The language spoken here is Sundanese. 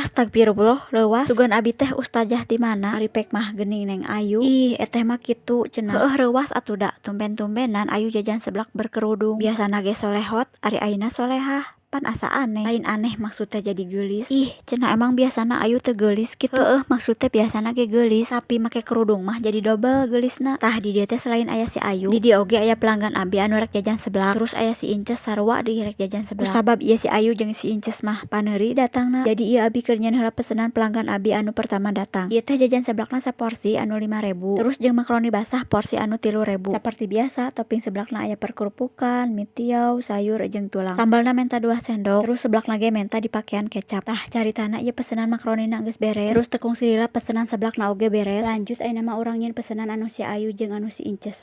Astagfirullah, leuwas. Sugan abi teh ustazah ti mana? Ari pek mah geuning Neng Ayu. Ih, eteh mah kitu cenah. Heueuh, reuwas atuh da tumben-tumbenan Ayu jajan seblak berkerudung. Biasana ge solehot, ari ayeuna solehah. Pan asa aneh. Lain aneh, maksud teh jadi geulis. Ih, cenah emang biasana Ayu teu geulis kitu? Heueuh, maksud teh biasana ge geulis, tapi make kerudung mah jadi dobel geulisna. Tah, di dieu teh selain aya si Ayu, di dieu oge aya pelanggan abi anu rek jajan seblak. Terus aya si Inces sarua deui rek jajan seblak. Kusabab ieu si Ayu jeung si Inces mah paneuri datangna, jadi ieu abi keur nyieun heula pesenan pelanggan abi anu pertama datang. Ieu teh jajan seblakna saporsi anu 5.000. Terus jeung makaroni basah porsi anu 3.000. Saperti biasa, topping seblakna aya perkerupukan, mie tiaw, sayur jeung tulang. Sambalna menta 2 sendok, terus seblakna ge menta dipakean kecap. Tah, caritana ieu pesenan makaronina geus beres. Terus teu kungsi lila pesenan seblakna oge beres. Lanjut ayeuna mah urang nyieun pesenan anu si Ayu jeung anu si Inces.